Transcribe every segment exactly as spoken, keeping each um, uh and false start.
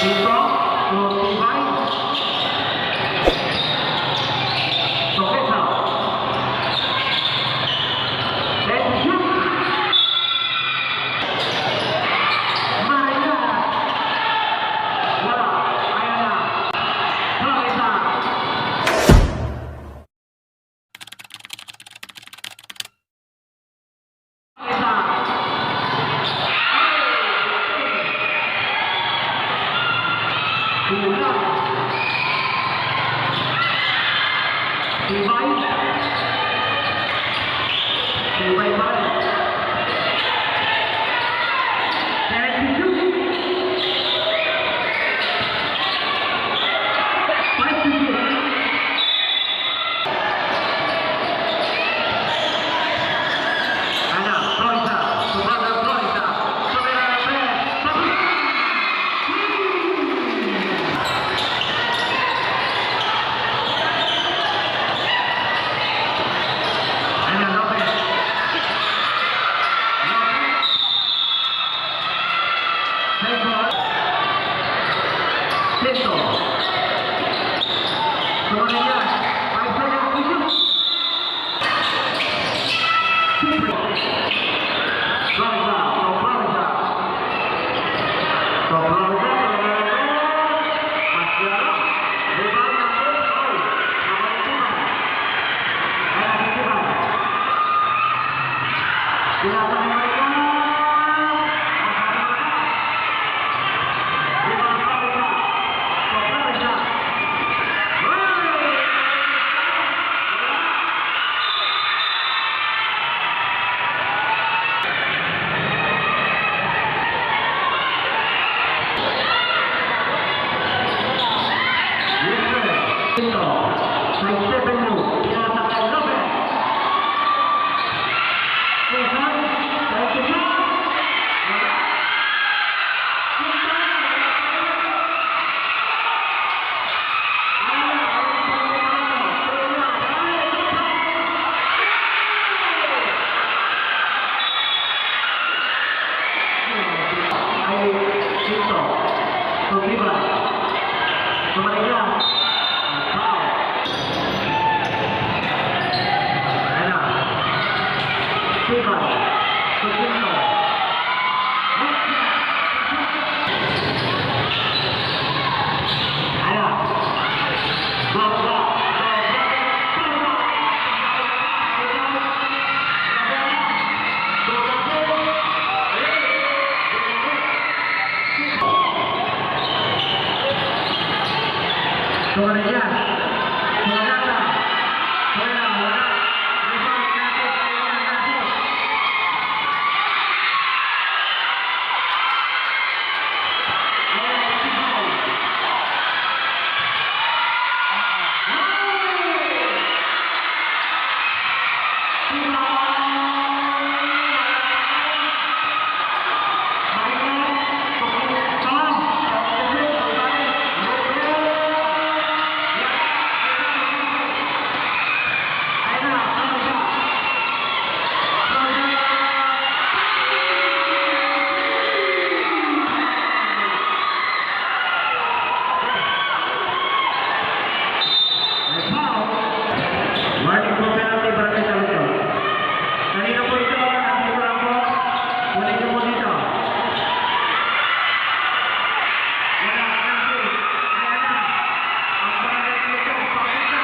Ito, so, tibay. So, heads up. Let's shoot. Maria. Wala. Ayan na. Florida. Pinto. Kumain niya. Five seconds to shoot. Super. Florida, from Florida. From Florida, Florida. Masya. Rebound number four. Number two. Number two. Warning po, penalty, Barangay Taluktok. Kanina po ito, nandito lang po. Kunin niyo po dito. Wala, penalty. Ayan na. Ang Barangay Taluktok, pakita.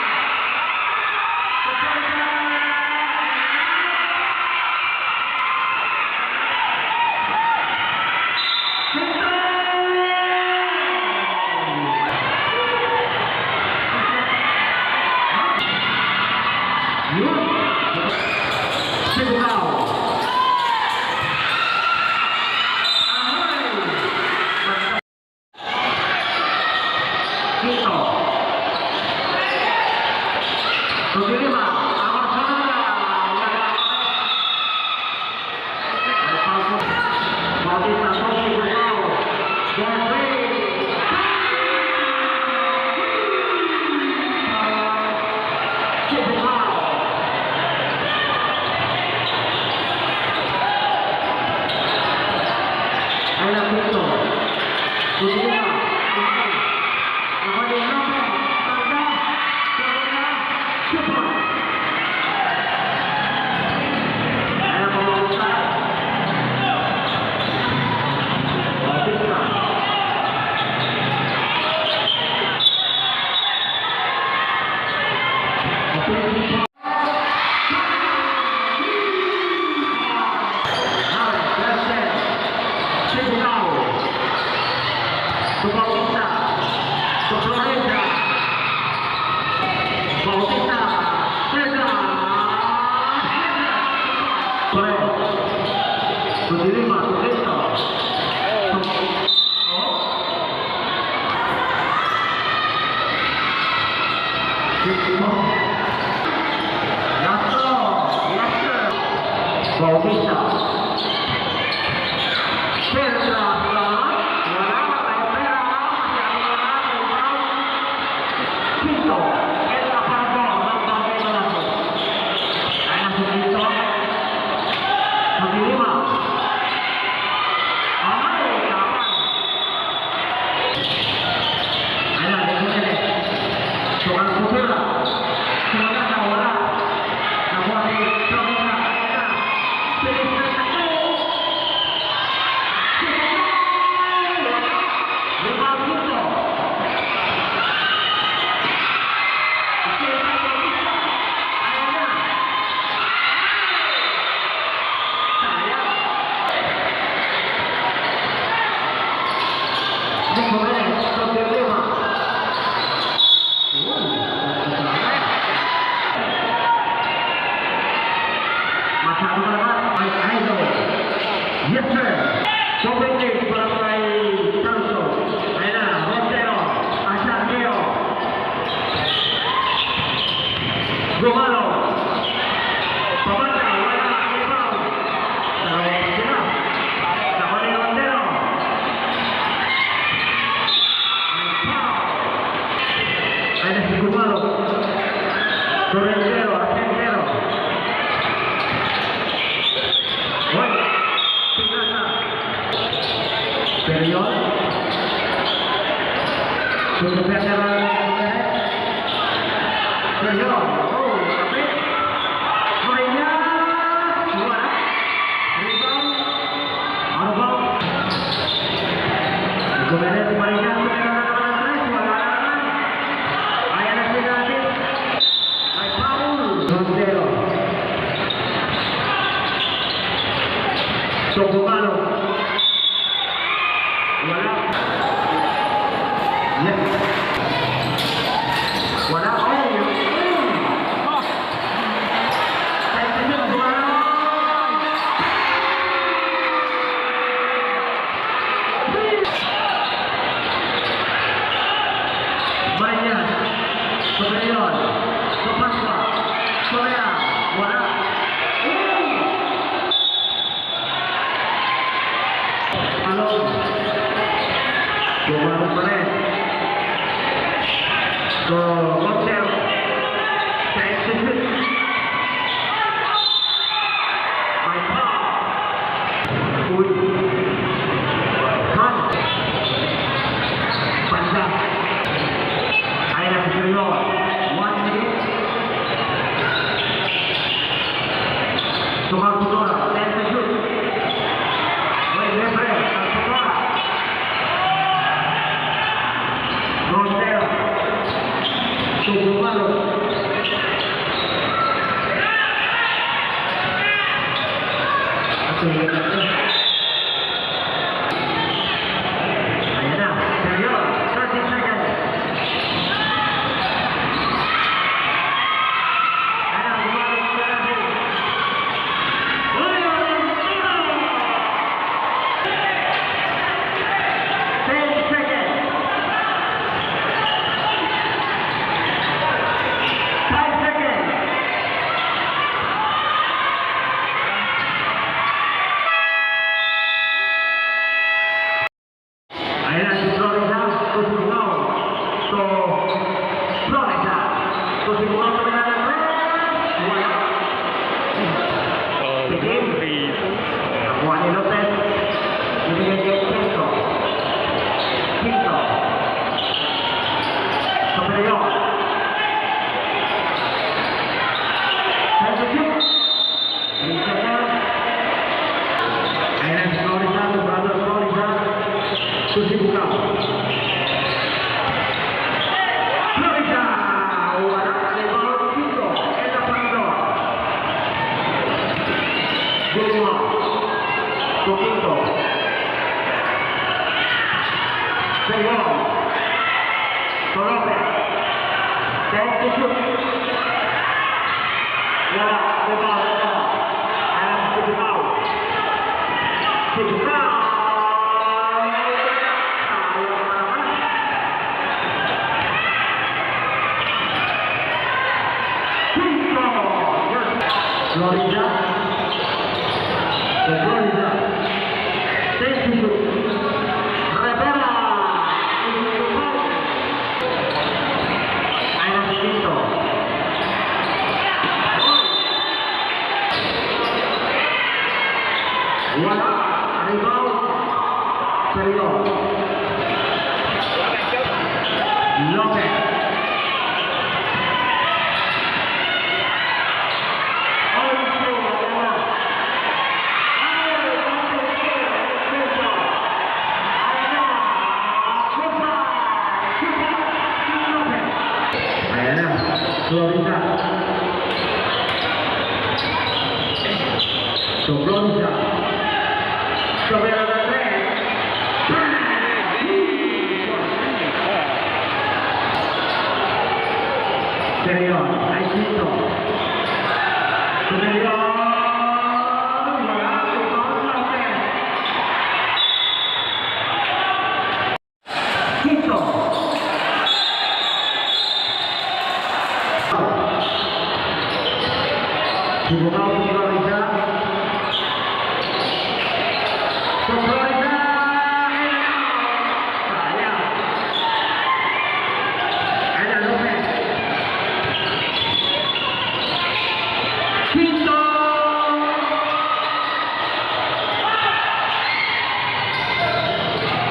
To Bautista. To Florida. Bautista. Florida. Pare. To Dilima. To Cristo. To, oh. Bautista. Serra, wala, may pera, masyado na, may foul. Quinto, el aparador, ng Barangay Malabo. Ayan ang Quinto. Ang lima. Ay, kapan. Ayan, ayan, ayan. So, ang Kutula. So, wala na, wala. Nakuha ni Florida. Ayan na. Pinis na tayo. Rebound dito. Ayan na. Sayang. Nico Menes, problema. Masyado ka naman, my idol. Yes, sir. Double kick para kay Tanso. Ayan na, Montero. Asan Leo? Gumalaw. Pabanda, wala, rebound. Dalawa pa sila. Nakuha ni Montero. Ay, na si Gumalo. Torrentero, Argentero. Hoy, pinasa. Pero yun. Susupetan na lang. Pero yun. Oh, kapit. Maya. Wala. Rebound. Ano ba? Gumana si Marinas, gumana na naman ang tres, wala na naman. Ayan na si David. May foul. Montero. So, Gumalo. Wala. Yes. Wala. Oh, yun. Maria, Superior, Supasua, Soria, wala. Alon. Gumamit pa rin. So, Montero. Sa execute. May foul. Uy. Kan. Banda. Ay, na si Superior. One minute. Tumakbo to, ten seconds. Wait, referee, tumakbo to. Montero. Tubo malo. Ayan na. Sergio, thirty seconds. Ayan na, gumamit na si Julio Montero. Ten seconds. Five seconds. Ayan na si Florida, to si Bungaw. To Florida. To si Bungaw, to na. Wala. Oh, si James. Nakuha ni Lopez. Binigay kay Quinto. Quinto. Sa Palayo. Sa Palayo. Ayan, Florida, Brother Florida. Susi buka. Florida! Wala, rebound, Quinto. Ella Pandor. Gulma. To Quinto. Tolopez. Thank you, shoot. Wala, wala, wala. Ayan, Sibukaw. Sibukaw. Sayang naman. Quinto. Florida. Florida. Thank you. Rivera. Ay, nandito. Wala. Rebound. Sergio. Lopez. Ayan na, Florida. So, Florida. So, meron na rin. Sergio, ay, Quinto. Sergio, wala, rebound, Lopez. Quinto. Sibukaw, Florida. Florida. Sayang. Ayan, Lopez. Quinto.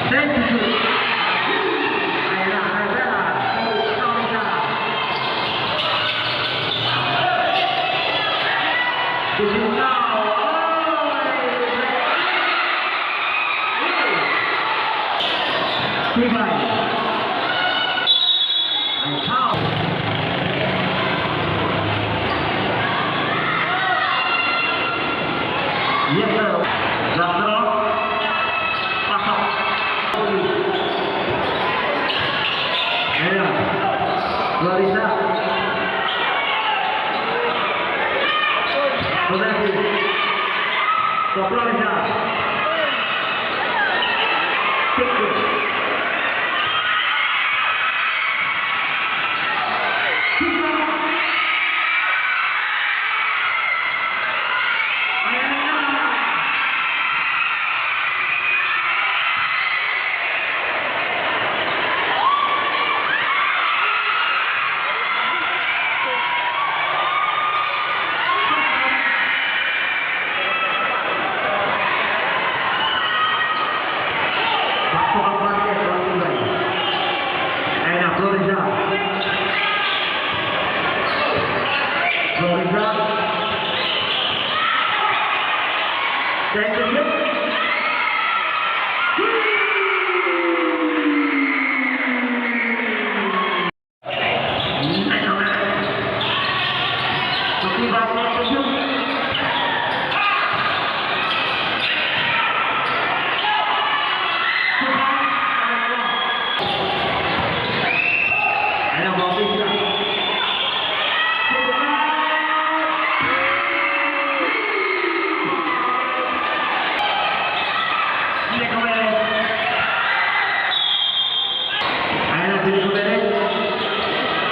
Thank you. Ayan na, Rivera. This is now. Goodbye. And count. Yes, sir. Last throw. Pasok. Ayan. Florida. Florida. Florida. Back to back basket, one two nine. Ayan na, Florida. Florida. Thank you. Ayan na, Felipe Perez.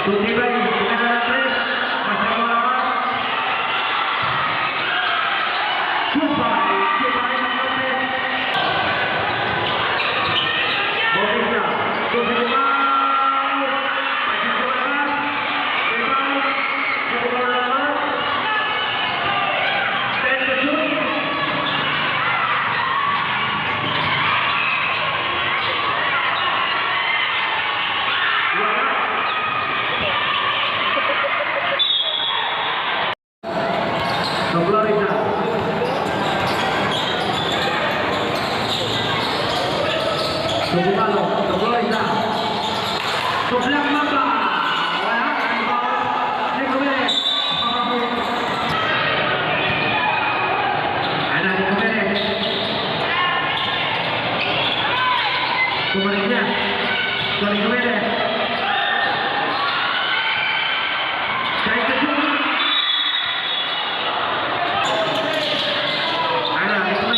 Tutibay, pinadala tres. Masyado lawas. Supa, supa kay Lopez. Bautista, tutibay. Masyado lawas. Rebound. Masyado lawas. Ten to shoot. Sa Florida. Sa Gumalo, sa Florida. Sa Black Mamba. Wala, rebound. Nico Perez. Ayan na, Nico Perez. Bumalik niya. Tony Guedes. Strike the zone. Ana, ito na.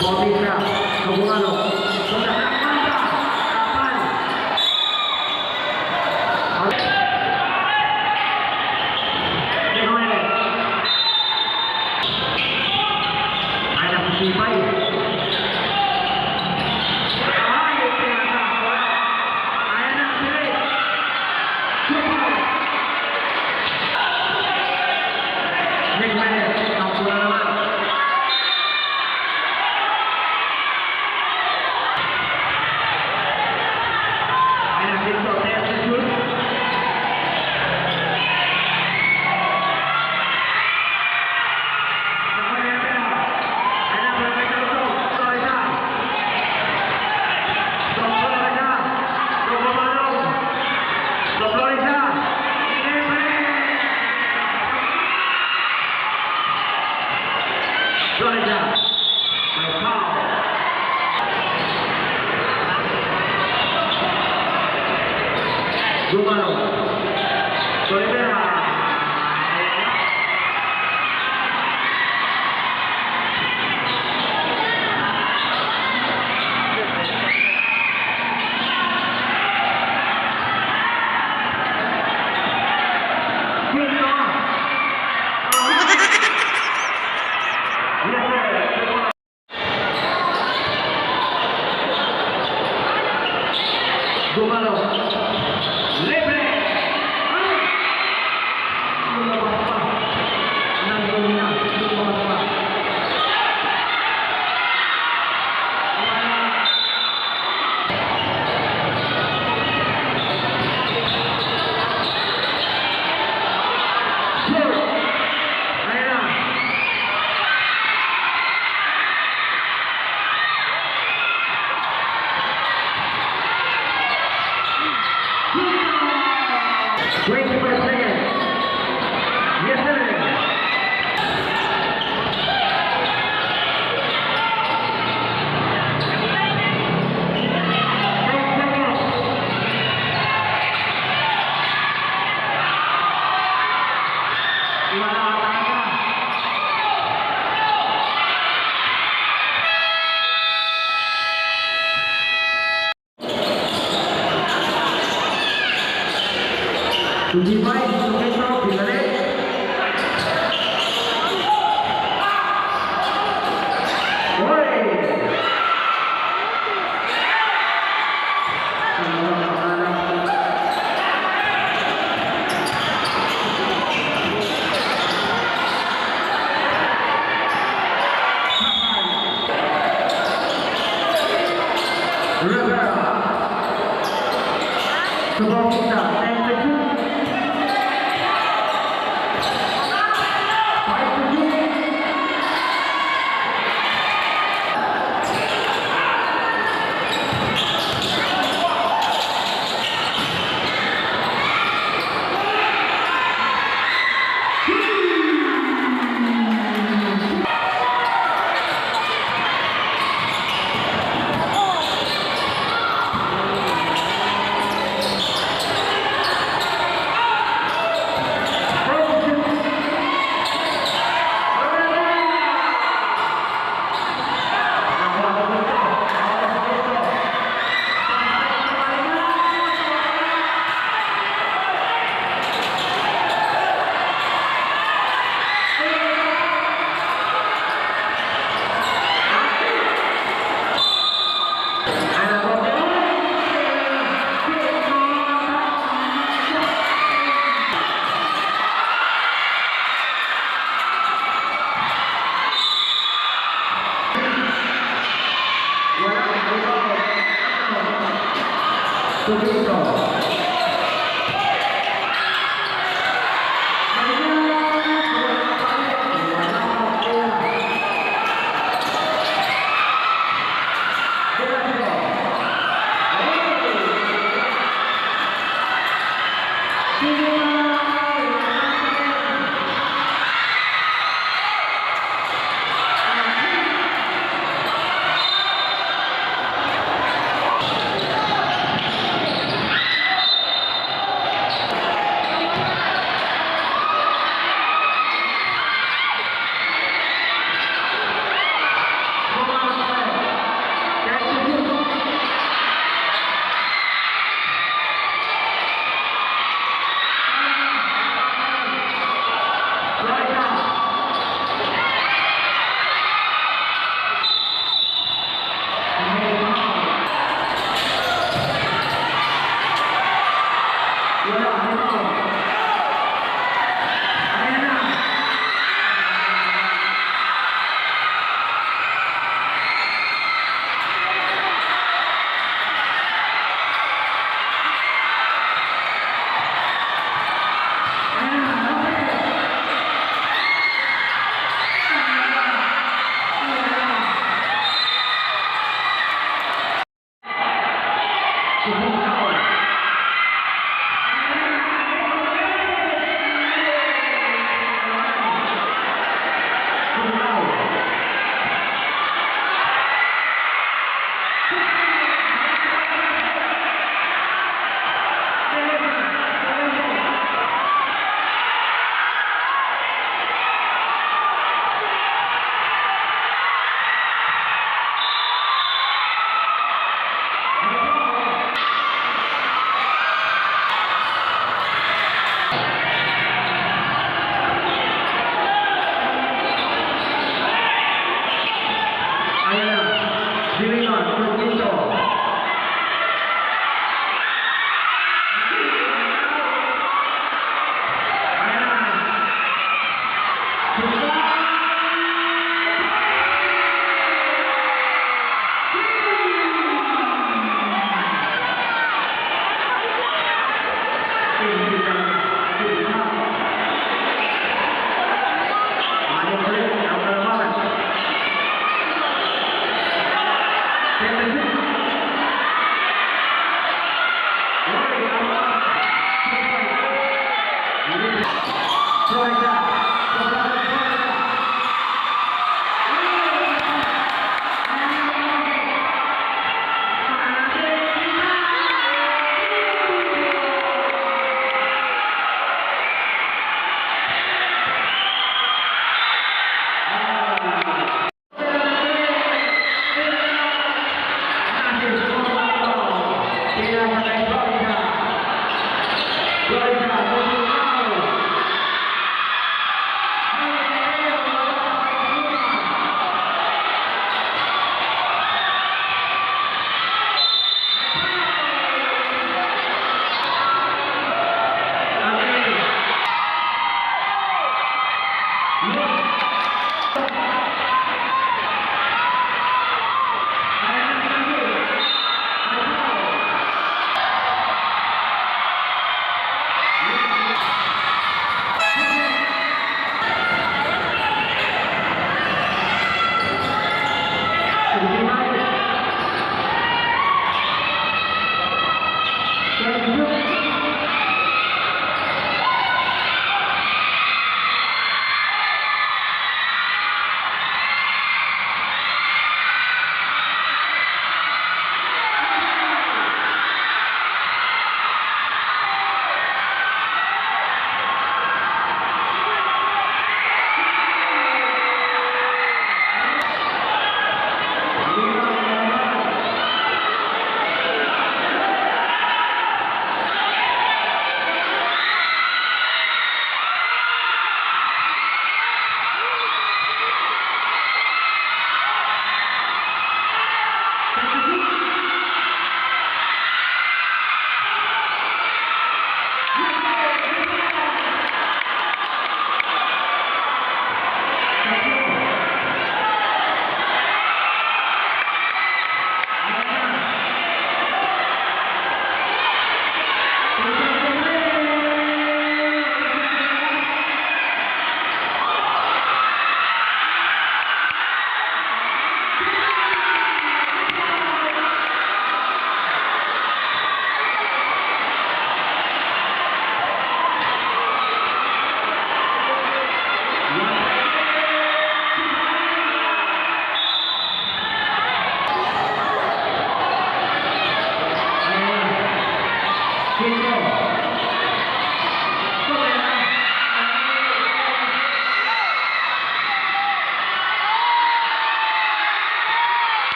Bobby Crab. Kabualo. Punta sa Alcantara. Apan. Ay, nakusipay. Ay, pinasa. Ayan na, Philip. Nick Mayer, tampo na naman. Florida. May foul. Gumalaw. Rivera. Gumalaw. Libre! Ay! Lumabas pa. Nandun na. Lumabas pa. Wala. Shoot! Ayan na. Twenty-five seconds. Yes, sir. Ten seconds. Wala talaga. Twenty-five, pinalik. Oy! Rivera. Sabahita, ten to two. Five to two.